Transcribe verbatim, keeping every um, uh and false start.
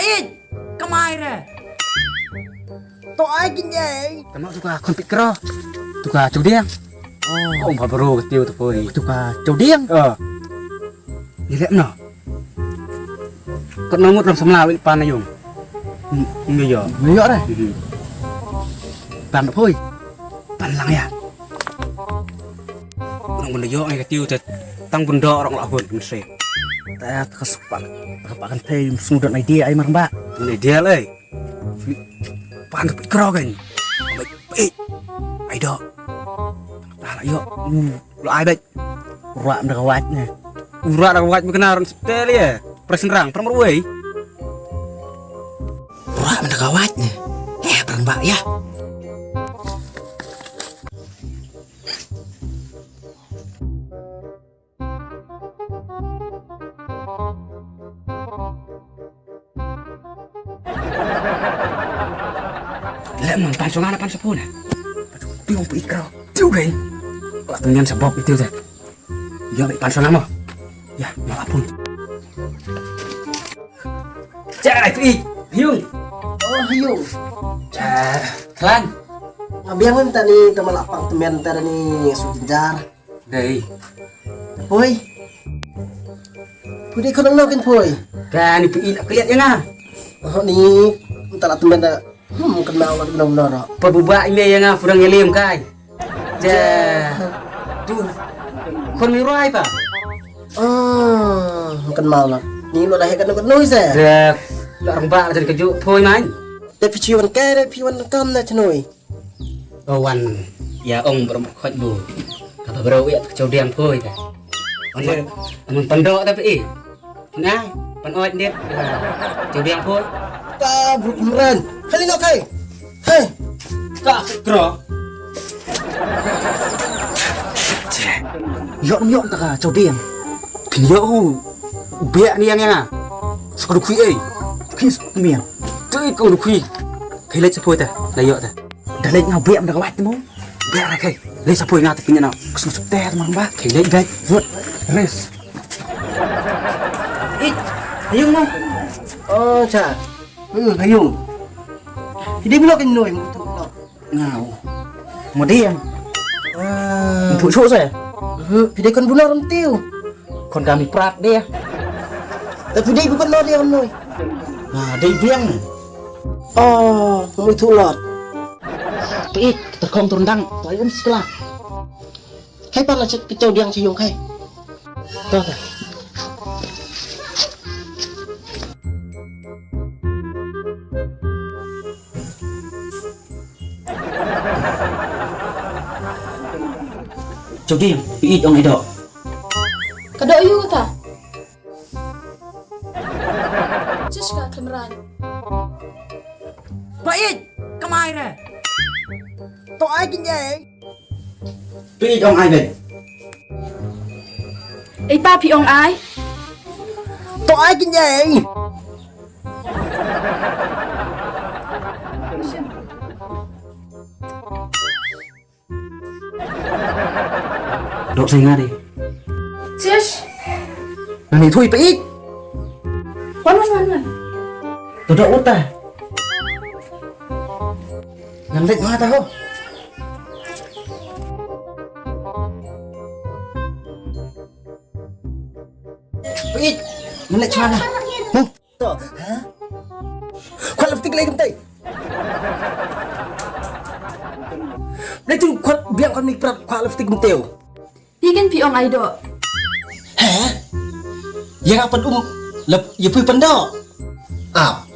Ij, kamai re. To ai kin ei. Tama tu ka khon pit kro. Tu ka chawdiang. Oh, ong pha bro ka tiu tu poi. Tu ka chawdiang. Oh. Ni lek no. Kot no mut ram samla win pan na yung. Ngi yo. Ngi yo re. Pan poi. Pan lang ya. Nang bun yo ai ka tiu te. Tang bun do rong la hun se. Ta ka sepak. Ka pakan te sudon idea ai mar ba. Idea le. Pan pit kro kan. Ai do. Ta la yo. Lo ai bet. Ura na ka waj ne. Ura na ka waj me kena ran setel ye. Presen rang, prang ruwei. Ura na ka waj ne. Eh, prang ba ya. Lem nang pan songa na pan sapuna. Piung pi krau. Tiu gai. Kala tunian sabok tiu gai. Yo, pan songa mo. Ya, mo apun. Cai tu i. Hiung. Oh, hiung. Cai. Klan. Ngabiang tani tamalapang temen tani sujinjar. Dei. Poi. Pudi khon nang kin poi. Kan pi i kliat ya nga. Oh ni. Entah lah temen dah. Hmm, kenal lah kenal nara. Pabuba ime ya nga purang elim kai. Ja. Tu. Khon mi roi pa. Ah, kenal lah. Ni lo dah hekan kenal se. Dah. Lah orang ba jadi kejuk poi man. Tapi ciwan kai, tapi ciwan kam na cenoi. Wan ya ong bro khot bu. Kaba bro ya chawdiang poi ta. Wan wan pando ta pe. Na pan oi dit. Chawdiang poi. Ta bro kumran. Hali no kai. Hei. Ka kro. Yok yok ta ka chawdiang. Kin yok u. Biak ni yang yang ah. Sekolah kui eh. Kui mian. Tu kau kui. Kai lek chapoi ta. La yok ta. Da leit nga biak da ka wait mo. Biak ra kai. Leit sa poi nga te pinya na. Kusno sukte te mang ba. Kai leit gai. Rut. Res. Ih, ayung mo. Oh, cha. Hmm, ayung. Ide bilo kin noi mo tu lo. Ngau. Mo dia. Ah. Pu su se. Hmm, pide kon bunar tiu. Kon kami prak dia. Tapi dei bukan noi dia noi. Nah, dei biang. Oh, mo tu lot. Peit, terkong turun dang, tu ai um sekolah. Khai pan la cek kecau diang ciung khai. Tu tu. Cau diang, peit ong ai dok. Ka dok yu ta. Chish ka khlem rang. Peit, kamai re. To ai kin ei. Phi ong ai beit. Ei pa phi ong ai. To ai kin ei. Dok sai nga dei. Chish. Nang ni thui peit. Wan wan wan wan. To dok uta. Nang dek nga ta ho. Peit, nang leh chwa na. Huh? To, ha? Khwat lipstick lei kumtai. Lei tu khwat biang kon mi prap khwat lipstick kumtai. Phi kan phi ong ai dok. Ha? Yang apa um lep ye pui pendok. Ap.